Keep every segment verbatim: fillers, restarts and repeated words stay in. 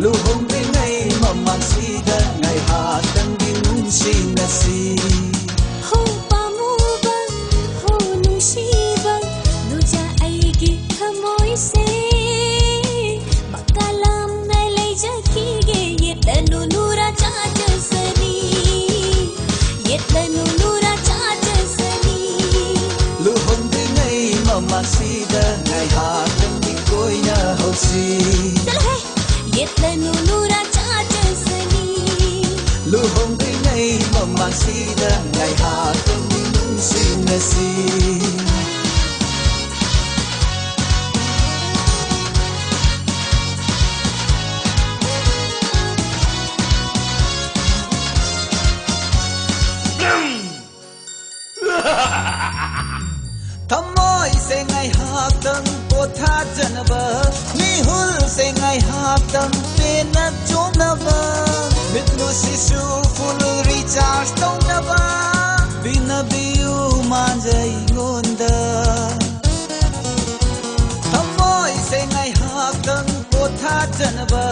ꯂꯨꯍꯣꯡꯗ꯭ꯔꯤꯉꯩ ꯃꯃꯥꯡꯁꯤꯗ ꯉꯥꯏꯍꯥꯛꯇꯪꯗꯤ ꯅꯨꯡꯁꯤꯅꯁꯤ꯫ ꯍꯣ ꯄꯥꯝꯃꯨꯕ, ꯍꯣ ꯅꯨꯡꯁꯤꯕ, ꯅꯨꯖꯥ ꯑꯩꯒꯤ ꯊꯃꯣꯏꯁꯦ ꯃꯀꯥ ꯂꯥꯝꯅ ꯂꯩꯖꯈꯤꯒꯦ꯫ ꯌꯦꯠꯂꯅꯨ ꯅꯨꯔꯥ ꯆꯥꯖꯁꯅꯤ, ꯌꯦꯠꯂꯅꯨ ꯅꯨꯔꯥ ꯆꯥꯖꯁꯅꯤ꯫ ꯂꯨꯍꯣꯡꯗ꯭ꯔꯤꯉꯩ ꯃꯃꯥꯡꯁꯤꯗ ꯉꯥꯏꯍꯥꯛꯇꯪꯗꯤ ꯀꯣꯏꯅꯍꯧꯁꯤ꯫ ꯆꯠꯂꯣꯍꯦ! ꯌꯦꯠꯂꯅꯨ ꯅꯨꯔꯥ ꯆꯥꯖꯁꯅꯤ꯫ ꯂꯨꯍꯣꯡꯗ꯭ꯔꯤꯉꯩ ꯃꯃꯥꯡꯁꯤꯗ ꯉꯥꯏꯍꯥꯛꯇꯪꯗꯤ ꯅꯨꯡꯁꯤꯅꯁꯤ꯫ ꯊꯃꯣꯏꯁꯦ ꯉꯥꯏꯍꯥꯛꯇꯪ ꯄꯣꯊꯥꯖꯅꯕ, ꯃꯤꯍꯨꯜꯁꯦ ꯉꯥꯏꯍꯥꯛꯇꯪ ꯄꯦꯟꯅ ꯆꯣꯡꯅꯕ, ꯃꯤꯠꯂꯨꯁꯤꯁꯨ full recharge ꯇꯧꯅꯕ ꯄꯤꯅꯕꯤꯌꯨ ꯃꯥꯟꯖꯩ ꯑꯩꯉꯣꯟꯗ꯫ ꯊꯃꯣꯏꯁꯦ ꯉꯥꯏꯍꯥꯛꯇꯪ ꯄꯣꯊꯥꯖꯅꯕ,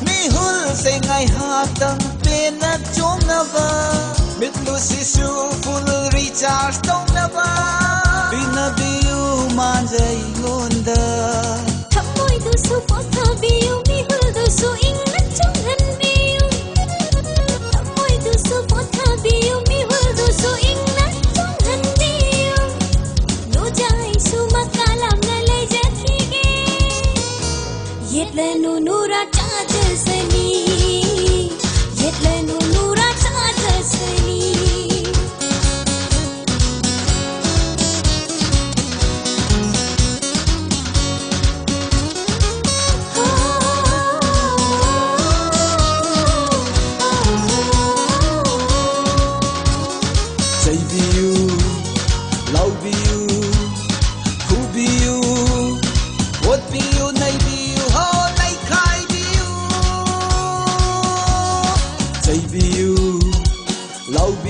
ꯃꯤꯍꯨꯜꯁꯦ ꯉꯥꯏꯍꯥꯛꯇꯪ ꯄꯦꯟꯅ ꯆꯣꯡꯅꯕ, ꯃꯤꯠꯂꯨꯁꯤꯁꯨ full recharge ꯇꯧꯅꯕ ꯄꯤꯅꯕꯤꯌꯨ ꯃꯥꯟꯖꯩ ꯑꯩꯉꯣꯟꯗ꯫ ꯊꯃꯣꯏꯗꯨꯁꯨ ꯄꯣꯊꯥꯕꯤꯌꯨ, ꯃꯤꯍꯨꯜꯗꯨꯁꯨ ꯏꯪꯅ ꯆꯣꯡꯍꯟꯕꯤꯌꯨ꯫ ꯊꯃꯣꯏꯗꯨꯁꯨ ꯄꯣꯊꯥꯕꯤꯌꯨ, ꯃꯤꯍꯨꯜꯗꯨꯁꯨ ꯏꯪꯅ ꯆꯣꯡꯍꯟꯕꯤꯌꯨ꯫ ꯅꯨꯖꯥꯏꯁꯨ ꯃꯀꯥ ꯂꯥꯝꯅ ꯂꯩꯖꯈꯤꯒꯦ꯫ ꯌꯦꯠꯂꯅꯨ ꯅꯨꯔꯥ ꯆꯥꯖꯁꯅꯤ, ꯌꯦꯠꯂꯅꯨ ꯅꯨꯔꯥ ꯆꯥꯖꯁꯅꯤ꯫ ꯆꯩꯕꯤꯌꯨ, ꯂꯥꯎꯕꯤꯌꯨ, ꯐꯨꯕꯤꯌꯨ, ꯑꯣꯠꯄꯤꯌꯨ, ꯅꯩꯕꯤꯌꯨ, ꯍꯣ, ꯅꯩꯈꯥꯏꯕꯤꯌꯨ꯫ ꯆꯩꯕꯤꯌꯨ, ꯂꯥꯎꯕꯤꯌꯨ,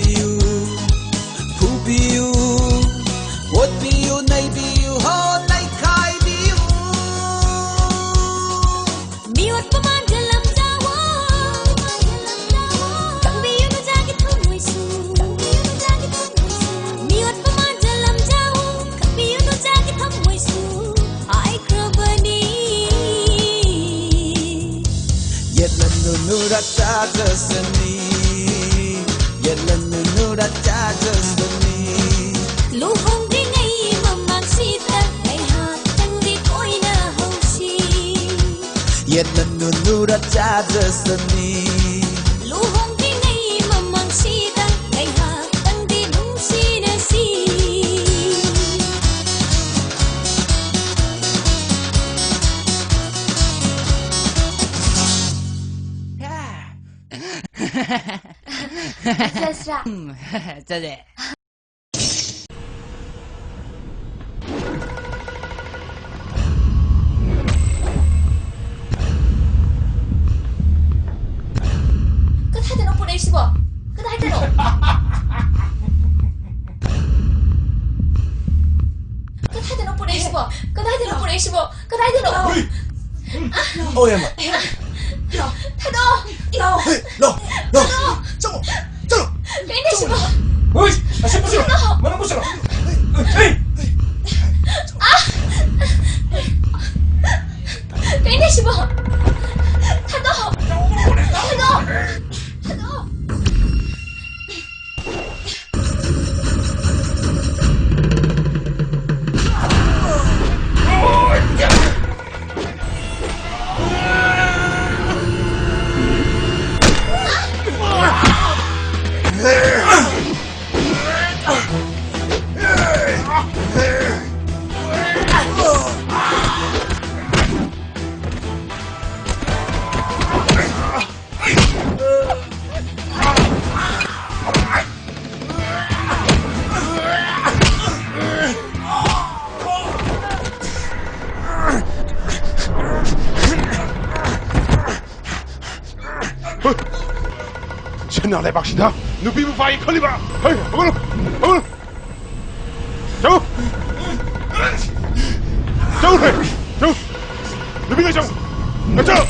ꯅꯨꯔꯥ ꯆꯥꯖꯁꯅꯤ, ꯌꯦꯠꯂꯟꯗꯨ ꯅꯨꯔꯥ ꯆꯥꯖꯁꯅꯤ꯫ ꯂꯨꯍꯣꯡꯗ꯭ꯔꯤꯉꯩ ꯃꯃꯥꯡꯁꯤꯗ ꯉꯥꯏꯍꯥꯛꯇꯪꯗꯤ ꯀꯣꯏꯅꯍꯧꯁꯤ꯫ ꯌꯦꯠꯂꯟꯗꯨ ꯅꯨꯔꯥ ꯆꯥꯖꯁꯅꯤ꯫ ꯂꯨꯍꯣꯡꯗ꯭ꯔꯤꯉꯩ ꯃꯃꯥꯡꯁꯤꯗ ꯉꯥꯏꯍꯥꯛꯇꯪꯗꯤ ꯅꯨꯡꯁꯤꯅꯁꯤ꯫ ꯆꯠꯁꯤꯔꯥ? ꯎꯝ, ꯆꯠꯁꯦ꯫ ꯀꯗꯥꯏꯗꯅꯣ ꯄꯨꯔꯛꯏꯁꯤꯕꯣ? ꯀꯗꯥꯏꯗꯅꯣ? ꯀꯗꯥꯏꯗꯅꯣ ꯄꯨꯔꯛꯏꯁꯤꯕꯣ? ꯀꯗꯥꯏꯗꯅꯣ ꯄꯨꯔꯛꯏꯁꯤꯕꯣ? ꯀꯗꯥꯏꯗꯅꯣ? ꯍꯨꯏ! ꯑꯣ, ꯌꯥꯝꯕ꯫ ꯊꯥꯗꯣꯛꯑꯣ! ꯍꯦ, ꯂꯥꯎ, ꯂꯥꯎ꯫ ꯆꯪꯉꯣ, ꯆꯪꯉꯣ꯫ ꯀꯩꯅꯣ ꯁꯤꯕꯣ? ꯍꯨꯏ! ꯑꯁꯤ ꯄꯨꯁꯤꯜꯂꯣ꯫ ꯊꯥꯗꯣꯛꯑꯣ! ꯃꯅꯨꯡ ꯄꯨꯁꯤꯜꯂꯣ꯫ ꯍꯦ! ꯀꯩꯅꯣ ꯁꯤꯕꯣ? ꯊꯥꯗꯣꯛꯑꯣ! ꯊꯥꯗꯣꯛꯑꯣ! ꯊꯥꯗꯣꯛꯑꯣ! ꯍꯣꯏ! ꯁꯅꯥ ꯂꯩꯕꯥꯛꯁꯤꯗ ꯅꯨꯄꯤꯕꯨ ꯐꯥꯏ ꯈꯜꯂꯤꯕ? ꯍꯩ, ꯍꯧꯒꯠꯂꯨ! ꯍꯧꯒꯠꯂꯨ! ꯆꯠꯂꯨ! ꯆꯠꯂꯨ! ꯆꯠꯂꯨ! ꯅꯨꯄꯤꯈꯩ ꯆꯠꯂꯨ! ꯆꯠꯂꯨ!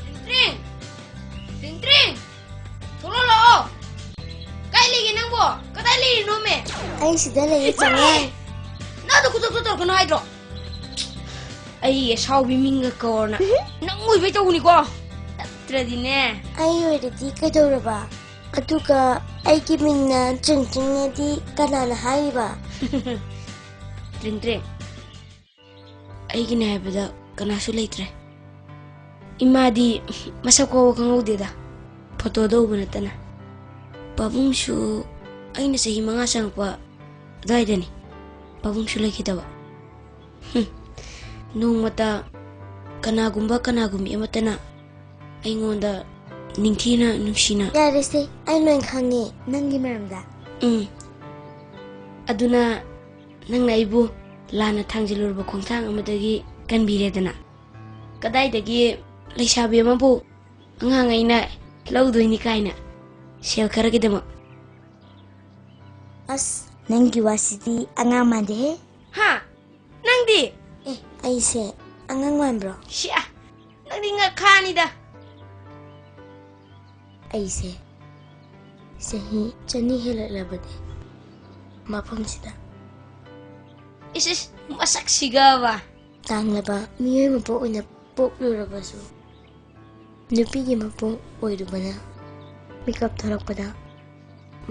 ꯇꯤꯟꯇ꯭ꯔꯤꯡ! ꯇꯤꯟꯇ꯭ꯔꯤꯡ! ꯊꯣꯛꯂꯛꯑꯣ ꯂꯥꯛꯑꯣ! ꯀꯥꯏ ꯂꯩꯒꯦ ꯑꯩ ꯁꯤꯗ ꯂꯩꯌꯦ, ꯆꯪꯉꯦ꯫ ꯅꯪꯗꯣ ꯈꯨꯗꯛꯇ ꯇꯧꯔꯛꯀꯅꯨ ꯍꯥꯏꯗ꯭ꯔꯣ? ꯑꯩ ꯑꯁꯥꯎꯕꯤ ꯃꯤꯡꯒ ꯀꯧꯔꯅ꯫ ꯅꯪ ꯑꯣꯏꯕꯩ ꯇꯧꯕꯅꯤꯀꯣ꯫ ꯅꯠꯇ꯭ꯔꯗꯤꯅꯦ꯫ ꯑꯩ ꯑꯣꯏꯔꯗꯤ ꯀꯩꯗꯧꯔꯕ? ꯑꯗꯨꯒ ꯑꯩꯒꯤ ꯃꯤꯡꯅ ꯇ꯭ꯔꯤꯡ ꯇ꯭ꯔꯤꯡ ꯑꯗꯤ ꯀꯅꯥꯅ ꯍꯥꯏꯔꯤꯕ? ꯇ꯭ꯔꯤꯡ ꯇ꯭ꯔꯤꯡ꯫ ꯑꯩꯒꯤꯅꯦ ꯍꯥꯏꯕꯗ ꯀꯅꯥꯁꯨ ꯂꯩꯇ꯭ꯔꯦ꯫ ꯏꯃꯥꯗꯤ ꯃꯁꯛ ꯐꯥꯎꯕ ꯈꯪꯍꯧꯗꯦꯗ, ꯐꯣꯇꯣꯗ ꯎꯕ ꯅꯠꯇꯅ꯫ ꯄꯥꯕꯨꯡꯁꯨ ꯑꯩꯅ ꯆꯍꯤ ꯃꯉꯥ ꯆꯪꯉꯛꯄ ꯑꯗꯨꯋꯥꯏꯗꯅꯤ ꯄꯥꯕꯨꯡꯁꯨ ꯂꯩꯈꯤꯗꯕ꯫ ꯍꯨꯝ, ꯅꯣꯡꯃꯇ ꯀꯅꯥꯒꯨꯝꯕ ꯀꯅꯥꯒꯨꯝꯕꯤ ꯑꯃꯠꯇꯅ ꯑꯩꯉꯣꯟꯗ ꯅꯤꯡꯊꯤꯅ ꯅꯨꯡꯁꯤꯅ ꯌꯥꯔꯦꯁꯦ, ꯑꯩ ꯂꯣꯏ ꯈꯪꯉꯦ ꯅꯪꯒꯤ ꯃꯔꯝꯗ꯫ ꯎꯝ꯫ ꯑꯗꯨꯅ ꯅꯪꯅ ꯑꯩꯕꯨ ꯂꯥꯟꯅ ꯊꯥꯡꯖꯤꯜꯂꯨꯔꯕ ꯈꯣꯡꯊꯥꯡ ꯑꯃꯗꯒꯤ ꯀꯟꯕꯤꯔꯦꯗꯅ꯫ ꯀꯗꯥꯏꯗꯒꯤ ꯂꯩꯁꯥꯕꯤ ꯑꯃꯕꯨ ꯑꯉꯥꯡ ꯑꯩꯅ ꯂꯧꯗꯣꯏꯅꯤ ꯀꯥꯏꯅ ꯁꯦꯜ ꯈꯔꯒꯤꯗꯃꯛ꯫ ꯑꯁ, ꯅꯪꯒꯤ ꯋꯥꯁꯤꯗꯤ ꯑꯉꯥꯡ ꯃꯥꯟꯗꯦꯍꯦ꯫ ꯍꯥ? ꯅꯪꯗꯤ? ꯑꯦ, ꯑꯩꯁꯦ ꯑꯉꯥꯡ ꯃꯥꯟꯕ꯭ꯔꯣ? ꯁꯤꯌꯥ, ꯅꯪꯗꯤ ꯉꯛꯈꯥꯅꯤꯗ꯫ ꯑꯩꯁꯦ ꯆꯍꯤ ꯆꯅꯤ ꯍꯦꯜꯂꯛꯂꯕꯅꯤ ꯃꯐꯝꯁꯤꯗ꯫ ꯏꯁ, ꯏꯁ, ꯃꯁꯛꯁꯤꯒꯕ꯫ ꯇꯥꯡꯂꯕ ꯃꯤꯑꯣꯏ ꯃꯄꯣꯛ ꯑꯣꯏꯅ ꯄꯣꯛꯂꯨꯔꯕꯁꯨ, ꯅꯨꯄꯤꯒꯤ ꯃꯄꯣꯛ ꯑꯣꯏꯔꯨꯕꯅ ꯃꯤꯀꯞ ꯊꯣꯔꯛꯄꯗ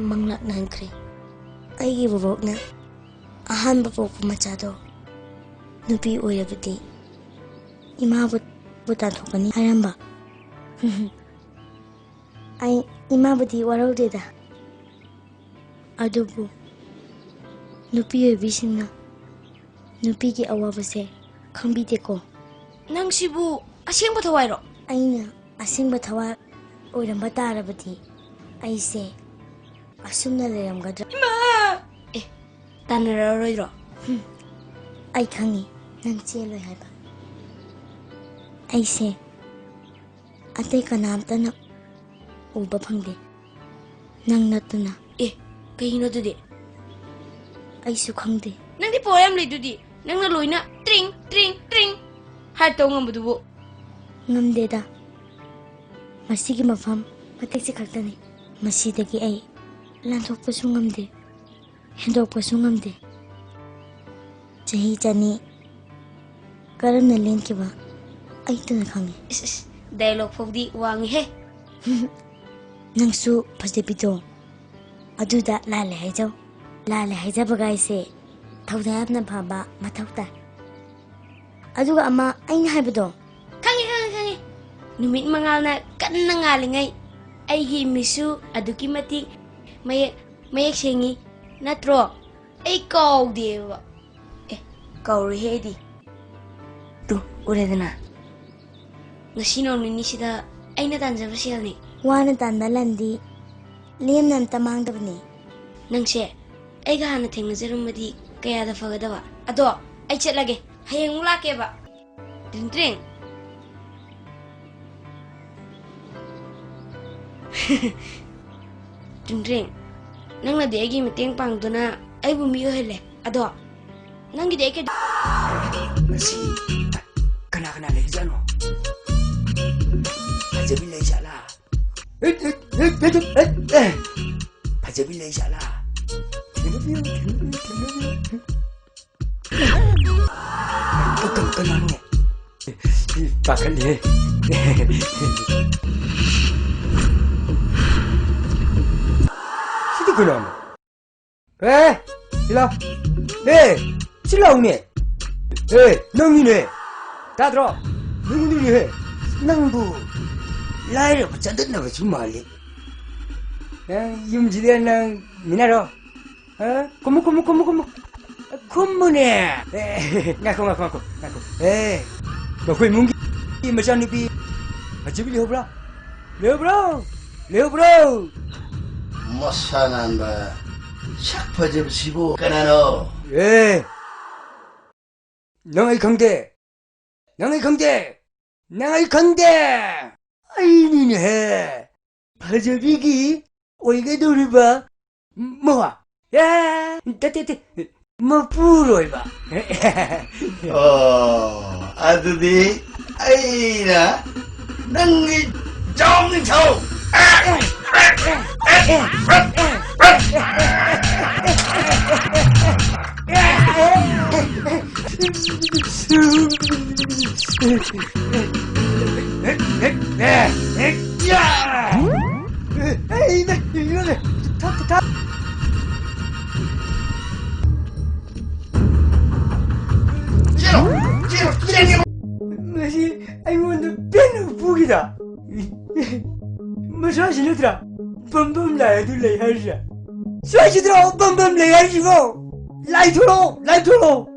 ꯃꯪꯂꯥꯛ ꯅꯥꯟꯈ꯭ꯔꯦ꯫ ꯑꯩꯒꯤ ꯕꯣꯕꯣꯛꯅ ꯑꯍꯥꯟꯕ ꯄꯣꯛꯄ ꯃꯆꯥꯗꯣ ꯅꯨꯄꯤ ꯑꯣꯏꯔꯕꯗꯤ ꯏꯃꯥꯕꯨ ꯕꯨ ꯇꯥꯟꯊꯣꯛꯀꯅꯤ ꯍꯥꯏꯔꯝꯕ꯫ ꯑꯩ ꯏꯃꯥꯕꯨꯗꯤ ꯋꯥꯔꯧꯗꯦꯗ, ꯑꯗꯨꯕꯨ ꯅꯨꯄꯤ ꯑꯣꯏꯕꯤꯁꯤꯡꯅ ꯅꯨꯄꯤꯒꯤ ꯑꯋꯥꯕꯁꯦ ꯈꯪꯕꯤꯗꯦꯀꯣ꯫ ꯅꯪꯁꯤꯕꯨ ꯑꯁꯦꯡꯕ ꯊꯋꯥꯏꯔꯣ? ꯑꯩꯅ ꯑꯁꯦꯡꯕ ꯊꯋꯥꯏ ꯑꯣꯏꯔꯝꯕ ꯇꯥꯔꯕꯗꯤ ꯑꯩꯁꯦ ꯑꯁꯨꯝꯅ ꯂꯩꯔꯝꯒꯗ꯭ꯔꯥ? ꯏꯃꯥ! ꯑꯦ, ꯇꯥꯟꯅꯔꯛꯑꯔꯣꯏꯗ꯭ꯔꯣ? ꯍꯨꯝ, ꯑꯩ ꯈꯪꯉꯤ ꯅꯪ ꯆꯦꯜꯂꯣꯏ ꯍꯥꯏꯕ꯫ ꯑꯩꯁꯦ ꯑꯇꯩ ꯀꯅꯥꯝꯇꯅ ꯎꯕ ꯐꯪꯗꯦ, ꯅꯪ ꯅꯠꯇꯅ꯫ ꯑꯦ, ꯀꯩꯒꯤꯅꯣ ꯑꯗꯨꯗꯤ? ꯑꯩꯁꯨ ꯈꯪꯗꯦ꯫ ꯅꯪꯗꯤ ꯄꯋꯥꯔ ꯌꯥꯝ ꯂꯩꯗꯨꯗꯤ, ꯅꯪꯅ ꯂꯣꯏꯅ ꯇ꯭ꯔꯤꯡ, ꯇ꯭ꯔꯤꯡ, ꯇ꯭ꯔꯤꯡ ꯍꯥꯏꯔ ꯇꯧ ꯉꯝꯕꯗꯨꯕꯨ꯫ ꯉꯝꯗꯦꯗ꯫ ꯃꯁꯤꯒꯤ ꯃꯐꯝ ꯃꯇꯦꯛꯁꯦ ꯈꯛꯇꯅꯤ꯫ ꯃꯁꯤꯗꯒꯤ ꯑꯩ ꯂꯥꯟꯊꯣꯛꯄꯁꯨ ꯉꯝꯗꯦ꯫ ꯍꯦꯟꯗꯣꯛꯄꯁꯨ ꯉꯝꯗꯦ꯫ ꯆꯍꯤ ꯆꯅꯤ ꯀꯔꯝꯅ ꯂꯦꯟꯈꯤꯕ ꯑꯩꯇꯅ ꯈꯪꯉꯤ꯫ ꯏꯁ, ꯏꯁ, dialogue ꯐꯥꯎꯗꯤ ꯋꯥꯡꯉꯤꯍꯦ꯫ ꯅꯪꯁꯨ ꯐꯖꯕꯤꯗꯣ꯫ ꯑꯗꯨꯗ ꯂꯥꯜꯂꯦ ꯍꯥꯏꯖꯧ꯫ ꯂꯥꯜꯂꯦ ꯍꯥꯏꯖꯕꯒꯥꯏꯁꯦ ꯊꯧꯗꯥ ꯌꯥꯝꯅ ꯐꯕ ꯃꯊꯧ ꯇꯥꯏ꯫ ꯑꯗꯨꯒ ꯑꯃ ꯑꯩꯅ ꯍꯥꯏꯕꯗꯣ꯫ ꯈꯪꯉꯦ, ꯈꯪꯉꯦ, ꯈꯪꯉꯦ꯫ ꯅꯨꯃꯤꯠ ꯃꯉꯥꯜꯅ ꯀꯟꯅ ꯉꯥꯜꯂꯤꯉꯩ ꯑꯩꯒꯤ ꯏꯃꯤꯠꯁꯨ ꯑꯗꯨꯛꯀꯤ ꯃꯇꯤꯛ ꯃꯌꯦꯛ, ꯃꯌꯦꯛ ꯁꯦꯡꯉꯤ ꯅꯠꯇ꯭ꯔꯣ? ꯑꯩ ꯀꯥꯎꯗꯦꯕ꯫ ꯑꯦ, ꯀꯥꯎꯔꯣꯏꯍꯦ ꯑꯩꯗꯤ꯫ ꯇꯨ, ꯎꯔꯦꯗꯅ꯫ ꯉꯁꯤ ꯅꯣꯡ ꯅꯤꯅꯤꯁꯤꯗ ꯑꯩꯅ ꯇꯥꯟꯖꯕ ꯁꯦꯜꯅꯤ꯫ ꯋꯥꯅ ꯇꯥꯟꯕ ꯂꯟꯗꯤ ꯂꯦꯝꯅ ꯑꯝꯇ ꯃꯥꯡꯗꯕꯅꯤ꯫ ꯅꯪꯁꯦ ꯑꯩꯒ ꯍꯥꯟꯅ ꯊꯦꯡꯅꯖꯔꯝꯃꯗꯤ ꯀꯌꯥꯗ ꯐꯒꯗꯕ꯫ ꯑꯗꯣ ꯑꯩ ꯆꯠꯂꯒꯦ, ꯍꯌꯦꯡ ꯑꯃꯨꯛ ꯂꯥꯛꯀꯦꯕ꯫ ꯇ꯭ꯔꯤꯡ ꯇ꯭ꯔꯤꯡ꯫ ꯇ꯭ꯔꯤꯡ ꯇ꯭ꯔꯤꯡ, ꯅꯪꯅꯗꯤ ꯑꯩꯒꯤ ꯃꯇꯦꯡ ꯄꯥꯡꯗꯨꯅ ꯑꯩꯕꯨ ꯃꯤ ꯑꯣꯏꯍꯜꯂꯦ꯫ ꯑꯗꯣ ꯅꯪꯒꯤꯗꯤ ꯑꯩ ꯀꯩꯗꯧ- ꯉꯁꯤ ꯀꯅꯥ ꯀꯅꯥ ꯂꯩꯖꯥꯠꯅꯣ? ꯐꯖꯕꯤ ꯂꯩꯖꯥꯠꯂꯥ? ꯐꯖꯕꯤ ꯂꯩꯖꯥꯠꯂꯥ? ꯊꯦꯡꯅꯕꯤꯌꯨ, ꯊꯦꯡꯅꯕꯤꯌꯨ, ꯊꯦꯡꯅꯕꯤꯌꯨ꯫ ꯀ-, ꯀ-, ꯀꯅꯥꯅꯣ? ꯄꯥꯈꯠꯂꯤꯍꯦ꯫ ꯁꯤꯗꯤ ꯀꯅꯥꯅꯣ? ꯑꯦ, ꯁꯤ ꯂꯥꯎ꯫ ꯑꯦ, ꯁꯤ ꯂꯥꯎꯅꯦ꯫ ꯑꯦ, ꯅꯪꯅꯤꯅꯦ꯫ ꯇꯥꯗ꯭ꯔꯣ? ꯅꯪꯅꯤꯅꯦꯍꯦ꯫ ꯅꯪꯕꯨ ꯂꯥꯏꯔꯕ ꯆꯠꯅꯠꯅꯕꯁꯨ ꯃꯥꯜꯂꯤ꯫ ꯅꯪ ꯌꯨꯝꯁꯤꯗ ꯅꯪ ꯃꯤꯅꯔꯣ? ꯍꯥ? ꯀꯨꯝꯃꯨ, ꯀꯨꯝꯃꯨ, ꯀꯨꯝꯃꯨ, ꯀꯨꯝꯃꯨ꯫ ꯈꯨꯝꯃꯨꯅꯦ꯫ ꯑꯦ, ꯉꯥꯏꯈꯣ, ꯉꯥꯏꯈꯣ, ꯉꯥꯏꯈꯣ, ꯉꯥꯏꯈꯣ꯫ ꯑꯦ, ꯃꯈꯣꯏ ꯏꯃꯨꯡꯒꯤ ꯃꯆꯥꯅꯨꯄꯤ ꯐꯖꯕꯤ ꯂꯩꯍꯧꯕ꯭ꯔꯥ? ꯂꯩꯍꯧꯕ꯭ꯔꯣ? ꯂꯩꯍꯧꯕ꯭ꯔꯣ? ꯃꯁꯥ ꯅꯥꯟꯕ, ꯁꯛ ꯐꯖꯕꯁꯤꯕꯨ ꯀꯅꯥꯅꯣ? ꯑꯦ, ꯅꯪ ꯑꯩ ꯈꯪꯗꯦ꯫ ꯅꯪ ꯑꯩ ꯈꯪꯗꯦ꯫ ꯅꯪ ꯑꯩ ꯈꯪꯗꯦ꯫ ꯑꯩꯅꯤꯅꯦꯍꯦ꯫ ꯐꯖꯕꯤꯒꯤ ꯑꯣꯏꯒꯗꯧꯔꯤꯕ ꯃꯋꯥ꯫ ꯑꯦ, ꯅꯠꯇꯦ, ꯅꯠꯇꯦ꯫ ꯃꯄꯨꯔꯣꯏꯕ꯫ ꯑꯣ, ꯑꯗꯨꯗꯤ ꯑꯩꯅ ꯅꯪꯒꯤ ꯖꯥꯎ ꯅꯤꯡꯊꯧ꯫ ꯊ-, ꯊ-, ꯊ-, ꯃꯁꯤ ꯑꯩꯉꯣꯟꯗ ꯄꯦꯟꯅ ꯐꯨꯈꯤꯗ꯫ ꯃꯁꯥꯁꯤ ꯅꯠꯇ꯭ꯔꯥ ꯕꯝ ꯕꯝ ꯂꯥꯏ ꯑꯗꯨ ꯂꯩ ꯍꯥꯏꯔꯤꯁꯦ? ꯁ꯭ꯋꯥꯏꯁꯤꯗ꯭ꯔꯣ ꯕꯝ ꯕꯝ ꯂꯩ ꯍꯥꯏꯔꯤꯁꯤꯕꯣ? ꯂꯥꯏ ꯊꯣꯔꯛꯑꯣ, ꯂꯥꯏ ꯊꯣꯔꯛꯑꯣ꯫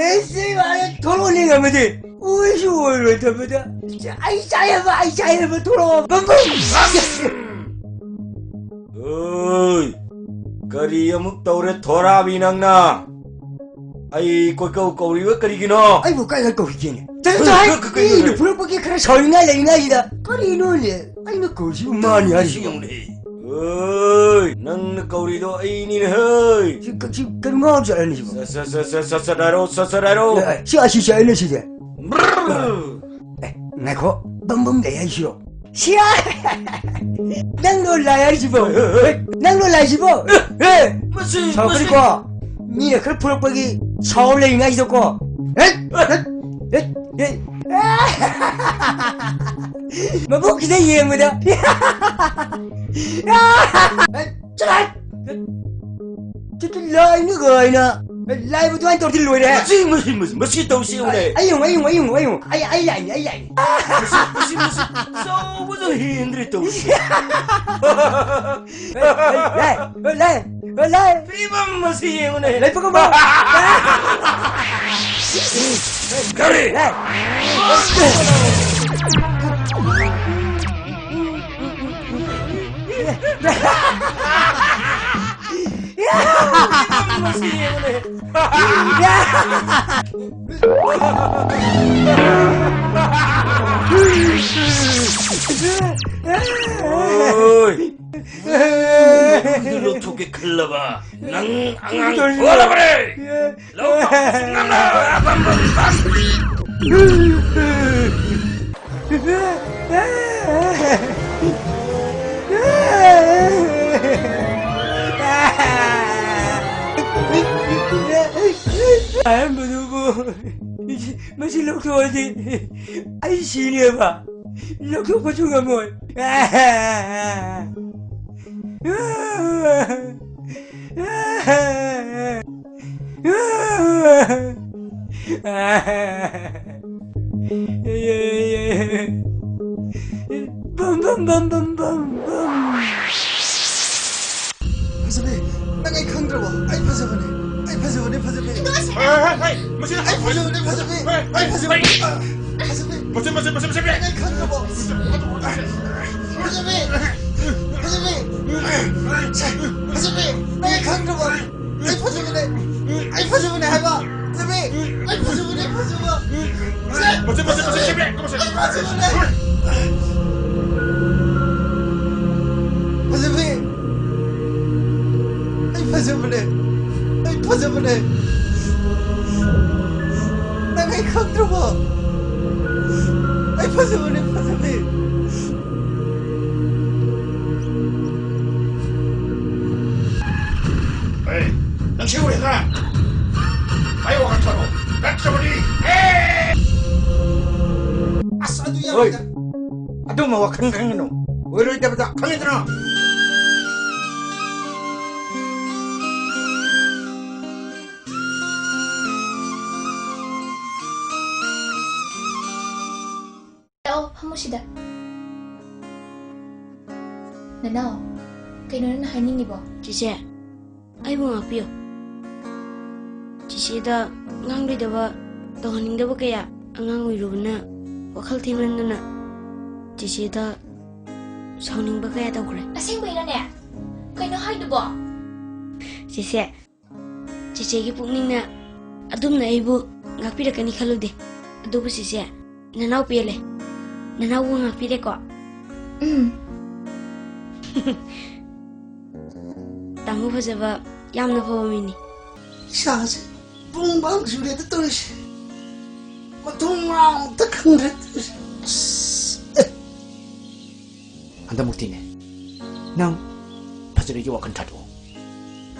ꯑꯦ, ꯁꯤ ꯃꯥꯅ ꯊꯣꯔꯛꯑꯣꯅꯦ ꯉꯝꯃꯗꯤ꯫ ꯑꯣꯏꯁꯨ ꯑꯣꯏꯔꯣꯏꯗꯕꯗ꯫ ꯑꯩ ꯆꯥꯏ ꯍꯥꯏꯕ, ꯑꯩ ꯆꯥꯏ ꯍꯥꯏꯕ ꯊꯣꯔꯛꯑꯣ꯫ ꯕꯝ ꯕꯝ꯫ ꯑꯣꯏ, ꯀꯔꯤ ꯑꯃꯨꯛ ꯇꯧꯔꯦ ꯊꯣꯔꯥꯕꯤ ꯅꯪꯅ? ꯑꯩ ꯀꯣꯏꯀꯧ ꯀꯧꯔꯤꯕ ꯀꯔꯤꯒꯤꯅꯣ? ꯑꯩꯕꯨ ꯀꯥꯏꯗ ꯀꯧꯔꯤꯒꯦꯅꯦ? ꯆꯠꯂꯣ, ꯆꯠꯂꯣ, ꯍꯥꯏ! ꯀ-, ꯀ-, ꯀꯩꯅꯣ? ꯃꯤꯅ ꯐꯨꯔꯛꯄꯒꯤ ꯈꯔ ꯁꯥꯎꯅꯤꯡꯉꯥꯏ ꯂꯩꯔꯤꯉꯥꯏꯁꯤꯗ꯫ ꯀꯔꯤꯅꯣꯅꯦ? ꯑꯩꯅ ꯀꯧꯔꯤꯁꯤꯕꯨ ꯃꯥꯅꯤ ꯍꯥꯏꯔꯤꯁꯤꯕꯨ꯫ ꯌꯦꯡꯉꯨꯅꯦ꯫ ꯑꯣꯏ, ꯅꯪꯅ ꯀꯧꯔꯤꯗꯣ ꯑꯩꯅꯤꯅꯦ, ꯍꯦ꯫ ꯁꯤ ꯀ-, ꯁꯤ ꯀꯔꯤ ꯉꯥꯎ ꯆꯠꯂꯅꯤ ꯁꯤꯕꯨ? ꯁꯠ, ꯁꯠ, ꯁꯠ, ꯁꯠ, ꯁꯠ, ꯁꯠ ꯍꯥꯏꯔꯣ, ꯁꯠ, ꯁꯠ ꯍꯥꯏꯔꯣ꯫ ꯑꯦ, ꯁꯤ ꯑꯁꯤ ꯆꯠꯂꯅꯤ ꯁꯤꯗꯤ꯫ ꯕ꯭ꯔꯔ꯫ ꯑꯦ, ꯉꯥꯏꯈꯣ, ꯕꯝ ꯕꯝ ꯂꯩ ꯍꯥꯏꯁꯤꯔꯣ? ꯁꯤꯌꯥ! ꯅꯪꯂꯣ ꯂꯥꯏ ꯍꯥꯏꯁꯤꯕꯣ? ꯑꯦ, ꯑꯦ, ꯅꯪꯂꯣ ꯂꯥꯏꯁꯤꯕꯣ? ꯑꯦ, ꯑꯦ, ꯃꯁꯤ, ꯁꯥꯎꯒꯅꯤꯀꯣ꯫ ꯃꯁꯤ꯫ ꯃꯤꯅ ꯈꯔ ꯐꯨꯔꯛꯄꯒꯤ ꯁꯥꯎ ꯂꯩꯔꯤꯉꯩꯁꯤꯗꯀꯣ꯫ ꯑꯦ, ꯑꯦ, ꯑꯦ, ꯑꯦ꯫ ꯃꯕꯨꯛ ꯈꯤꯇ ꯌꯦꯡꯕꯗ꯫ ꯑꯦ, ꯆꯠꯂꯣ꯫ ꯆꯠꯂꯣ, ꯂꯥꯏꯅ ꯀꯥꯏꯅ꯫ ꯂꯥꯏꯕꯨ ꯑꯗꯨꯃꯥꯏꯅ ꯇꯧꯔꯗꯤ ꯂꯣꯏꯔꯦ꯫ ꯃꯁꯤ, ꯃꯁꯤ, ꯃꯁꯤ, ꯃꯁꯤ ꯇꯧꯁꯤ ꯌꯦꯡꯉꯨꯅꯦ꯫ ꯑꯩ ꯌꯦꯡꯉꯨ, ꯑꯩ ꯌꯦꯡꯉꯨ, ꯑꯩ ꯌꯦꯡꯉꯨ, ꯑꯩ ꯌꯦꯡꯉꯨ꯫ ꯑꯩ, ꯑꯩ ꯂꯥꯏꯅꯤ, ꯑꯩ ꯂꯥꯏꯅꯤ꯫ ꯃꯁꯤ, ꯃꯁꯤ, ꯃꯁꯤ ꯆꯥꯎꯕꯁꯨ ꯍꯦꯟꯗ꯭ꯔꯦ ꯇꯧꯔꯤꯁꯦ꯫ ꯂꯥꯏ, ꯂꯥꯏ, ꯂꯥꯏ, ꯂꯥꯏ꯫ ꯐꯤꯕꯝ ꯑꯁꯤ ꯌꯦꯡꯉꯨꯅꯦ꯫ ꯂꯩꯄꯥꯛ ꯑꯃ꯫ ꯀꯔꯤ? ꯂꯥꯏ꯫ ꯐꯤꯕꯝ ꯑꯁꯤ ꯌꯦꯡꯉꯨꯅꯦ꯫ ꯑꯣꯏ! ꯂꯧꯊꯣꯛꯀꯦ ꯈꯜꯂꯕ ꯅꯪ ꯑꯉꯥꯡ ꯊꯣꯛꯂꯕꯅꯦ! ꯂꯧꯊꯣꯛꯄꯁꯨ ꯉꯝꯂꯣꯏ! ꯕꯝ, ꯕꯝ, ꯕꯝ! ꯑꯍꯥꯟꯕꯗꯨꯕꯨ ꯃꯁꯤ ꯂꯧꯊꯣꯛꯑꯗꯤ ꯑꯩ ꯁꯤꯅꯦꯕ꯫ ꯂꯧꯊꯣꯛꯄꯁꯨ ꯉꯝꯃꯣꯏ꯫ ꯕꯝ, ꯕꯝ, ꯕꯝ, ꯕꯝ, ꯕꯝ, ꯕꯝ꯫ ꯐꯖꯕꯤ, ꯅꯪ ꯑꯩ ꯈꯪꯗ꯭ꯔꯕꯣ? ꯑꯩ ꯐꯖꯕꯅꯦ꯫ ꯑꯩ ꯐꯖꯕꯅꯦ, ꯐꯖꯕꯤ꯫ ꯍꯦ, ꯍꯦ, ꯍꯦ, ꯍꯦ, ꯃꯁꯤ ꯑꯩ ꯐꯖꯕꯅꯦ, ꯐꯖꯕꯤ꯫ ꯍꯦ, ꯍꯦ, ꯑꯩ ꯐꯖꯕꯅꯦ꯫ ꯍꯦ꯫ ꯐꯖꯕꯤ꯫ ꯃꯁꯤ, ꯃꯁꯤ, ꯃꯁꯤ, ꯃꯁꯤ, ꯅꯪ ꯑꯩ ꯈꯪꯗ꯭ꯔꯕꯣ? ꯐꯖꯕꯤ꯫ ꯐꯖꯕꯤ꯫ ꯐꯖꯕꯤ꯫ ꯅꯪ ꯑꯩ ꯈꯪꯗ꯭ꯔꯕꯣ? ꯑꯩ ꯐꯖꯕꯅꯦ꯫ ꯑꯩ ꯐꯖꯕꯅꯦ ꯍꯥꯏꯕ꯫ ꯐꯖꯕꯤ꯫ ꯑꯩ ꯐꯖꯕꯅꯦ, ꯐꯖꯕ꯫ ꯃꯁꯤ, ꯃꯁꯤ, ꯃꯁꯤ, ꯃꯁꯤ, ꯃꯁꯤ, ꯃꯁꯤ꯫ ꯑꯩ ꯐꯖꯕꯅꯦ꯫ ꯐꯖꯕꯤ꯫ ꯑꯩ ꯐꯖꯕꯅꯦ꯫ ꯑꯩ ꯐꯖꯕꯅꯦ꯫ ꯅꯪ ꯑꯩ ꯈꯪꯗ꯭ꯔꯕꯣ? ꯑꯩ ꯐꯖꯕꯅꯦ, ꯐꯖꯕꯤ꯫ ꯑꯦ, ꯅꯪ ꯁꯤ ꯎꯔꯦꯗꯅ? ꯑꯩ ꯋꯥꯈꯜ ꯊꯣꯛꯂꯣ꯫ ꯅꯠꯇ꯭ꯔꯕꯗꯤ, ꯑꯦ! ꯑꯁ, ꯑꯗꯨ ꯍꯣꯏ꯫ ꯌꯥꯔꯣꯏꯗ꯫ ꯑꯗꯨꯝꯕ ꯋꯥꯈꯜ ꯈꯟꯒꯅꯨ꯫ ꯑꯣꯏꯔꯣꯏꯗꯕꯗ ꯈꯪꯉꯤꯗꯅ? ꯂꯥꯛꯑꯣ, ꯐꯝꯃꯨ ꯁꯤꯗ꯫ ꯅꯅꯥꯎ, ꯀꯩꯅꯣ ꯅꯪꯅ ꯍꯥꯏꯅꯤꯡꯉꯤꯕꯣ? ꯆꯦꯆꯦ, ꯑꯩꯕꯨ ꯉꯥꯛꯄꯤꯌꯨ꯫ ꯆꯦꯆꯦꯗ ꯉꯥꯡꯂꯣꯏꯗꯕ, ꯇꯧꯍꯟꯅꯤꯡꯗꯕ ꯀꯌꯥ ꯑꯉꯥꯡ ꯑꯣꯏꯔꯨꯕꯅ ꯋꯥꯈꯜ ꯊꯦꯡꯃꯟꯗꯨꯅ ꯆꯦꯆꯦꯗ ꯁꯥꯎꯅꯤꯡꯕ ꯀꯌꯥ ꯇꯧꯈ꯭ꯔꯦ꯫ ꯑꯁꯦꯡꯕꯩꯔꯅꯦ? ꯀꯩꯅꯣ ꯍꯥꯏꯗꯨꯕꯣ? ꯆꯦꯆꯦ, ꯆꯦꯆꯦꯒꯤ ꯄꯨꯛꯅꯤꯡꯅ ꯑꯗꯨꯝꯅ ꯑꯩꯕꯨ ꯉꯥꯛꯄꯤꯔꯛꯀꯅꯤ ꯈꯜꯂꯨꯗꯦ꯫ ꯑꯗꯨꯕꯨ ꯆꯦꯆꯦ, ꯅꯅꯥꯎ ꯄꯦꯜꯂꯦ꯫ ꯅꯅꯥꯎꯕꯨ ꯉꯥꯛꯄꯤꯔꯦꯀꯣ? ꯎꯝ꯫ ꯇꯥꯃꯣ ꯐꯖꯕ, ꯌꯥꯝꯅ ꯐꯕ ꯃꯤꯅꯤ꯫ ꯏꯁꯥꯁꯦ ꯄꯨꯡ ꯐꯥꯡ ꯆꯨꯔꯦꯗ ꯇꯧꯔꯤꯁꯦ꯫ ꯃꯊꯣꯡ ꯃꯔꯥꯡ ꯑꯝꯇ ꯈꯪꯗ꯭ꯔꯦ ꯇꯧꯔꯤꯁꯦ꯫ ꯑꯁ! ꯑꯦ! ꯍꯟꯗꯛꯃꯨꯛꯇꯤꯅꯦ, ꯅꯪ ꯐꯖꯕꯤꯒꯤ ꯋꯥꯈꯜ ꯊꯥꯗꯣꯛꯑꯣ꯫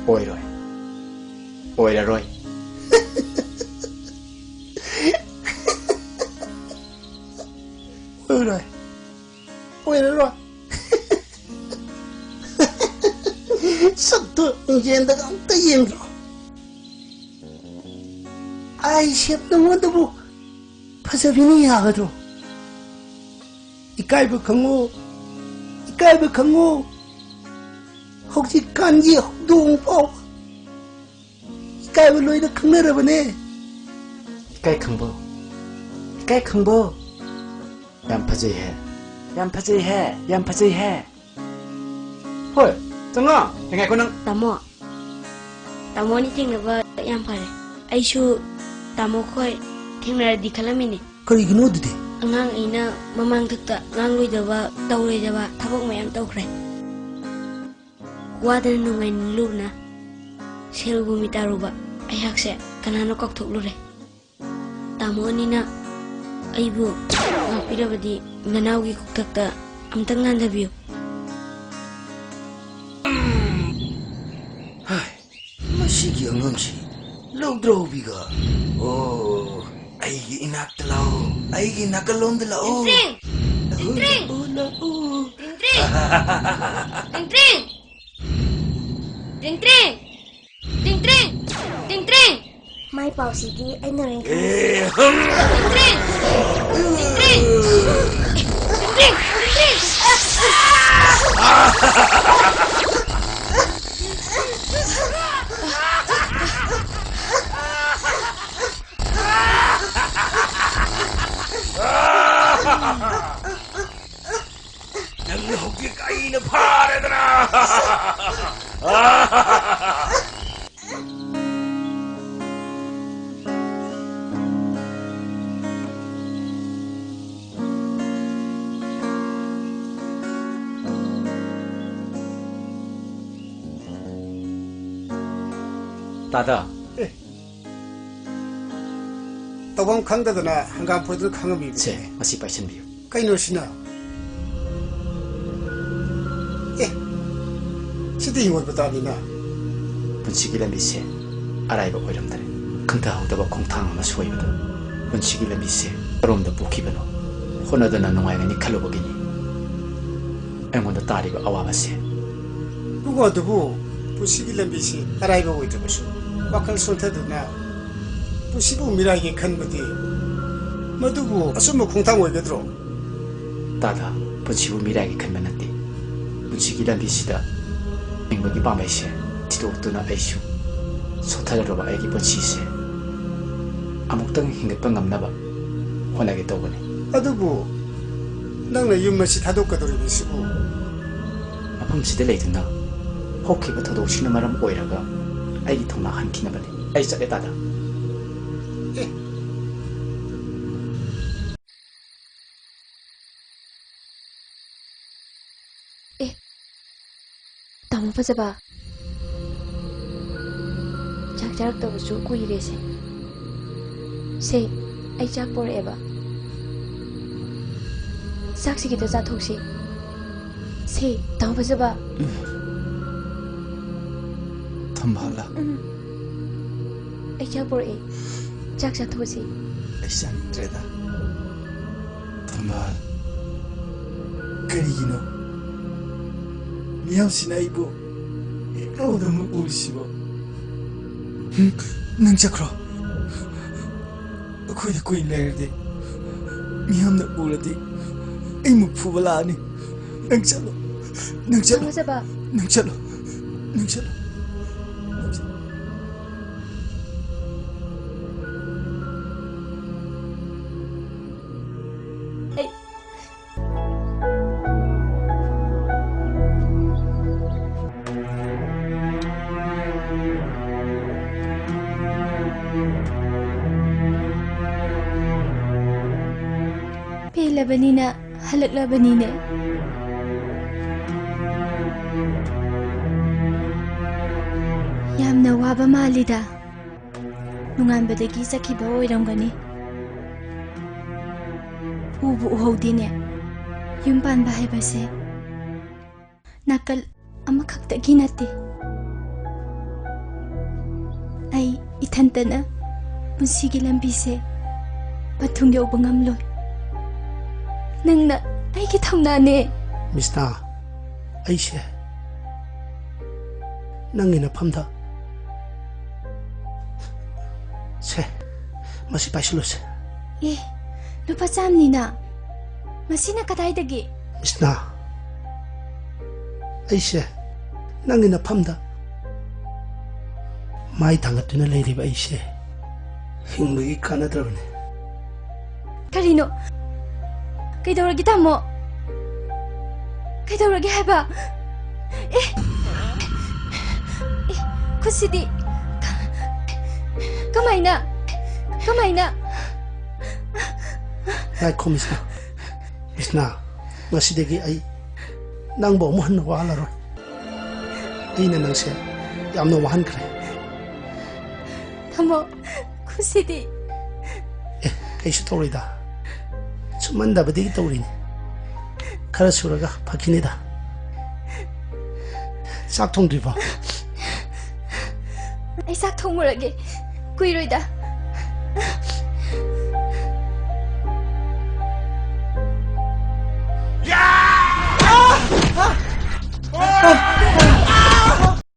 ꯑꯣꯏꯔꯣꯏ꯫ ꯑꯣꯏꯔꯔꯣꯏ꯫ ꯑꯣꯏꯔꯣꯏ꯫ ꯑꯣꯏꯔꯔꯣꯏ꯫ ꯁꯛꯇꯨ ꯃꯤꯡꯖꯦꯜꯗꯒ ꯑꯝꯇ ꯌꯦꯡꯗ꯭ꯔꯣ? ꯑꯥꯏ ꯁꯦꯞ ꯅꯉꯣꯟꯗꯕꯨ ꯐꯖꯕꯤꯅ ꯌꯥꯒꯗ꯭ꯔꯣ? ꯏꯀꯥꯏꯕ ꯈꯪꯉꯨ, ꯏꯀꯥꯏꯕ ꯈꯪꯉꯨ꯫ ꯍꯧꯖꯤꯛꯀꯥꯟꯒꯤ ꯍꯧꯗꯣꯡ ꯐꯥꯎ ꯏꯀꯥꯏꯕ ꯂꯣꯏꯅ ꯈꯪꯅꯔꯕꯅꯦ꯫ ꯏꯀꯥꯏ ꯈꯪꯕꯣ? ꯏꯀꯥꯏ ꯈꯪꯕꯣ? ꯌꯥꯝ ꯐꯖꯩꯍꯦ꯫ ꯌꯥꯝ ꯐꯖꯩꯍꯦ꯫ ꯌꯥꯝ ꯐꯖꯩꯍꯦ꯫ ꯍꯣꯏ, ꯆꯪꯉꯣ꯫ ꯉꯥꯏꯈꯣ ꯅꯪ꯫ ꯇꯥꯃꯣ, ꯇꯥꯃꯣꯅꯤ ꯊꯦꯡꯅꯕ ꯌꯥꯝ ꯐꯔꯦ꯫ ꯑꯩꯁꯨ ꯇꯥꯃꯣ ꯈꯣꯏ ꯊꯦꯡꯅꯔꯗꯤ ꯈꯜꯂꯝꯃꯤꯅꯦ꯫ ꯀꯔꯤꯒꯤꯅꯣ ꯑꯗꯨꯗꯤ? ꯑꯉꯥꯡ ꯑꯩꯅ ꯃꯃꯥꯡꯊꯛꯇ ꯉꯥꯡꯂꯣꯏꯗꯕ, ꯇꯧꯔꯣꯏꯗꯕ ꯊꯕꯛ ꯃꯌꯥꯝ ꯇꯧꯈ꯭ꯔꯦ꯫ ꯋꯥꯗꯅ ꯅꯨꯡꯉꯥꯏꯅ ꯂꯨꯕꯅ ꯁꯦꯜꯒꯨꯝꯕꯤ ꯇꯥꯔꯨꯕ ꯑꯩꯍꯥꯛꯁꯦ ꯀꯅꯥꯅꯣ ꯀꯥꯎꯊꯣꯛꯂꯨꯔꯦ꯫ ꯇꯥꯃꯣ ꯑꯅꯤꯅ ꯑꯩꯕꯨ ꯉꯥꯛꯄꯤꯔꯕꯗꯤ ꯅꯅꯥꯎꯒꯤ ꯀꯣꯛꯊꯛꯇ ꯑꯝꯇꯪ ꯅꯥꯟꯊꯕꯤꯌꯨ꯫ ꯍꯥꯏ, ꯃꯁꯤꯒꯤ ꯑꯉꯥꯡꯁꯤ ꯂꯧꯗ꯭ꯔꯥꯎꯕꯤꯒ꯫ ꯑꯣ, ꯑꯩꯒꯤ ꯏꯅꯥꯛꯇ ꯂꯥꯛꯑꯣ, ꯑꯩꯒꯤ ꯅꯥꯀꯜꯂꯣꯝꯗ ꯂꯥꯛꯑꯣ꯫ ꯇꯤꯡꯇ꯭ꯔꯤꯡ! ꯂꯥꯛꯑꯣ, ꯇꯤꯡꯇ꯭ꯔꯤꯡ! ꯂꯥꯛꯑꯣ, ꯂꯥꯛꯑꯣ꯫ ꯇꯤꯡꯇ꯭ꯔꯤꯡ! ꯇꯤꯡꯇ꯭ꯔꯤꯡ! ꯇꯤꯡꯇ꯭ꯔꯤꯡ! ꯇꯤꯡꯇ꯭ꯔꯤꯡ! ꯇꯤꯡꯇ꯭ꯔꯤꯡ! ꯃꯥꯏ ꯄꯥꯎꯁꯤꯗꯤ ꯑꯩꯅ ꯍꯣꯔꯦꯟ ꯈꯪꯉꯁꯤ꯫ ꯑꯦ, ꯍꯝ꯫ ꯇꯤꯡꯇ꯭ꯔꯤꯡ! ꯇꯤꯡꯇ꯭ꯔꯤꯡ! ꯇꯤꯡꯇ꯭ꯔꯤꯡ! ꯇꯤꯡꯇ꯭ꯔꯤꯡ! ꯅꯪ ꯍꯧꯖꯤꯛ ꯑꯩꯅ ꯐꯥꯔꯦꯗꯅ! ꯇꯥꯗ꯫ ꯑꯦ꯫ ꯇꯧꯐꯝ ꯈꯪꯗꯗꯅ ꯍꯪꯒꯥꯝ ꯐꯣꯏꯗꯨꯅ ꯈꯪꯉꯝꯃꯤꯕꯅꯦ꯫ ꯁꯦ, ꯃꯁꯤ ꯄꯥꯏꯁꯤꯟꯕꯤꯌꯨ꯫ ꯀꯩꯅꯣ ꯁꯤꯅ? ꯑꯦ, ꯁꯤꯗꯤ ꯍꯤꯡꯒꯣꯜ ꯄꯇꯥꯅꯤꯅ꯫ ꯄꯨꯟꯁꯤꯒꯤ ꯂꯝꯕꯤꯁꯦ ꯑꯔꯥꯏꯕ ꯑꯣꯏꯔꯝꯗꯔꯦ꯫ ꯈꯪꯊꯍꯧꯗꯕ ꯈꯣꯡꯊꯥꯡ ꯑꯃ ꯁꯣꯏꯕꯗ ꯄꯨꯟꯁꯤꯒꯤ ꯂꯝꯕꯤꯁꯦ ꯀꯔꯣꯝꯗ ꯄꯨꯈꯤꯕꯅꯣ ꯍꯣꯠꯅꯗꯅ ꯅꯨꯡꯉꯥꯏꯒꯅꯤ ꯈꯜꯂꯨꯕꯒꯤꯅꯤ꯫ ꯑꯩꯉꯣꯟꯗ ꯇꯥꯔꯤꯕ ꯑꯋꯥꯕꯁꯦ꯫ ꯑꯗꯨꯕꯨ ꯄꯨꯟꯁꯤꯒꯤ ꯂꯝꯕꯤꯁꯤ ꯑꯔꯥꯏꯕ ꯑꯣꯏꯗ꯭ꯔꯕꯁꯨ, ꯋꯥꯈꯜ ꯁꯣꯟꯊꯗꯨꯅ ꯄꯨꯟꯁꯤꯕꯨ ꯃꯤꯔꯥꯏꯒꯦ ꯈꯟꯕꯗꯤ ꯃꯗꯨꯕꯨ ꯑꯆꯨꯝꯕ ꯈꯣꯡꯊꯥꯡ ꯑꯣꯏꯒꯗ꯭ꯔꯣ? ꯇꯥꯗ, ꯄꯨꯟꯁꯤꯕꯨ ꯃꯤꯔꯥꯏꯒꯦ ꯈꯟꯕ ꯅꯠꯇꯦ꯫ ꯄꯨꯟꯁꯤꯒꯤ ꯂꯝꯕꯤꯁꯤꯗ ꯍꯤꯡꯕꯒꯤ ꯄꯥꯝꯕꯩꯁꯦ ꯊꯤꯗꯣꯛꯇꯨꯅ ꯑꯩꯁꯨ ꯁꯣꯟꯊꯔꯕ ꯑꯩꯒꯤ ꯄꯨꯟꯁꯤꯁꯦ ꯑꯃꯨꯛꯇꯪ ꯍꯤꯡꯒꯠꯄ ꯉꯝꯅꯕ ꯍꯣꯠꯅꯒꯦ ꯇꯧꯕꯅꯤ꯫ ꯑꯗꯨꯕꯨ ꯅꯪꯅ ꯌꯨꯝ ꯑꯁꯤ ꯊꯥꯗꯣꯛꯀꯗꯧꯔꯤꯕꯁꯤꯕꯨ? ꯃꯐꯝꯁꯤꯗ ꯂꯩꯗꯨꯅ ꯍꯧꯈꯤꯕ ꯊꯧꯗꯣꯛꯁꯤꯡꯅ ꯃꯔꯝ ꯑꯣꯏꯔꯒ ꯑꯩꯒꯤ ꯊꯧꯅꯥ ꯍꯟꯈꯤꯅꯕꯅꯤ꯫ ꯑꯩ ꯆꯠꯂꯦ, ꯇꯥꯗ꯫ ꯑꯦ꯫ ꯑꯦ, ꯇꯥꯃꯣ ꯐꯖꯕ, ꯆꯥꯛ ꯆꯥꯔꯛꯇꯕꯁꯨ ꯀꯨꯏꯔꯦꯁꯦ꯫ ꯁꯦ, ꯑꯩ ꯆꯥꯛ ꯄꯣꯔꯛꯑꯦꯕ꯫ ꯆꯥꯛꯁꯤ ꯈꯤꯇ ꯆꯥꯊꯣꯛꯁꯤ꯫ ꯁꯦ, ꯇꯥꯃꯣ ꯐꯖꯕ꯫ ꯊꯝꯕꯥꯜꯂ? ꯎꯝ꯫ ꯑꯩ ꯆꯥꯛ ꯄꯣꯔꯛꯑꯦ꯫ ꯆꯥꯛ ꯆꯥꯊꯣꯛꯑꯁꯤ꯫ ꯑꯩ ꯆꯥꯅꯤꯡꯗ꯭ꯔꯦꯗ꯫ ꯊꯝꯕꯥꯜ, ꯀꯔꯤꯒꯤꯅꯣ ꯃꯤꯌꯥꯝꯁꯤꯅ ꯑꯩꯕꯨ ꯏꯀꯧꯗ ꯑꯃꯨꯛ ꯎꯔꯤꯁꯤꯕꯣ? ꯍꯨꯝ, ꯅꯪ ꯆꯠꯈ꯭ꯔꯣ꯫ ꯑꯩꯈꯣꯏꯗ ꯀꯨꯏꯅ ꯂꯩꯔꯗꯤ ꯃꯤꯌꯥꯝꯅ ꯎꯔꯗꯤ ꯑꯩ ꯃꯨꯛ ꯐꯨꯕ ꯂꯥꯛꯑꯅꯤ꯫ ꯅꯪ ꯆꯠꯂꯣ, ꯅꯪ ꯆꯠꯂꯣ, ꯊꯥꯡꯃꯩꯖꯕ꯫ ꯅꯪ ꯆꯠꯂꯣ, ꯅꯪ ꯆꯠꯂꯣ, ꯅꯪ ꯆꯠꯂꯣ꯫ ꯑꯩ ꯄꯦꯜꯂꯕꯅꯤꯅ ꯍꯜꯂꯛꯂꯕꯅꯤꯅꯦ꯫ ꯌꯥꯝꯅ ꯋꯥꯕ ꯃꯥꯜꯂꯤꯗ꯫ ꯅꯣꯡꯉꯥꯟꯕꯗꯒꯤ ꯆꯠꯈꯤꯕ ꯑꯣꯏꯔꯝꯒꯅꯤ꯫ ꯎꯕꯨ ꯎꯍꯧꯗꯦꯅꯦ꯫ ꯌꯨꯝ ꯄꯥꯟꯕ ꯍꯥꯏꯕꯁꯦ ꯅꯥꯀꯜ ꯑꯃꯈꯛꯇꯒꯤ ꯅꯠꯇꯦ꯫ ꯑꯩ ꯏꯊꯟꯇꯅ ꯄꯨꯟꯁꯤꯒꯤ ꯂꯝꯕꯤꯁꯦ ꯃꯊꯨꯡ ꯌꯧꯕ ꯉꯝꯂꯣꯏ꯫ ꯅꯪꯅ ꯑꯩꯒꯤ ꯊꯧꯅꯥꯅꯦ꯫ ꯃꯤꯁꯅꯥ, ꯑꯩꯁꯦ ꯅꯪꯒꯤ ꯅꯐꯝꯗ꯫ ꯁꯦ, ꯃꯁꯤ ꯄꯥꯏꯁꯤꯜꯂꯨꯁꯦ꯫ ꯑꯦ, ꯂꯨꯄꯥ ꯆꯥꯝꯅꯤꯅ꯫ ꯃꯁꯤꯅ ꯀꯗꯥꯏꯗꯒꯤ? ꯃꯤꯁꯅꯥ, ꯑꯩꯁꯦ ꯅꯪꯒꯤ ꯅꯐꯝꯗ ꯃꯥꯏ ꯊꯥꯡꯒꯠꯇꯨꯅ ꯂꯩꯔꯤꯕ ꯑꯩꯁꯦ ꯍꯤꯡꯕꯒꯤ ꯀꯥꯟꯅꯗ꯭ꯔꯕꯅꯤ꯫ ꯀꯔꯤꯅꯣ? ꯀꯩꯗꯧꯔꯒꯦ, ꯇꯥꯃꯣ? ꯀꯩꯗꯧꯔꯒꯦ ꯍꯥꯏꯕ? ꯑꯦ! ꯑꯦ, ꯈꯨꯠꯁꯤꯗꯤ! ꯀ-, ꯀꯃꯥꯏꯅ? ꯀꯃꯥꯏꯅ? ꯉꯥꯏꯈꯣ, ꯃꯤꯁꯅꯥ꯫ ꯃꯤꯁꯅꯥ, ꯉꯁꯤꯗꯒꯤ ꯑꯩ ꯅꯪꯕꯨ ꯑꯃꯨꯛ ꯍꯟꯅ ꯋꯥꯍꯜꯂꯔꯣꯏ꯫ ꯑꯩꯅ ꯅꯪꯁꯦ ꯌꯥꯝꯅ ꯋꯥꯍꯟꯈ꯭ꯔꯦ꯫ ꯇꯥꯃꯣ, ꯈꯨꯠꯁꯤꯗꯤ! ꯑꯦ, ꯀꯩꯁꯨ ꯇꯧꯔꯣꯏꯗ꯫ ꯁꯨꯝꯍꯟꯗꯕꯗꯒꯤ ꯇꯧꯔꯤꯅꯤ꯫ ꯈꯔ ꯁꯨꯔꯒ ꯐꯈꯤꯅꯤꯗ꯫ ꯆꯥꯛ ꯊꯣꯡꯗ꯭ꯔꯤꯕꯣ? ꯑꯩ ꯆꯥꯛ ꯊꯣꯡꯉꯨꯔꯒꯦ꯫ ꯀꯨꯏꯔꯣꯏꯗ꯫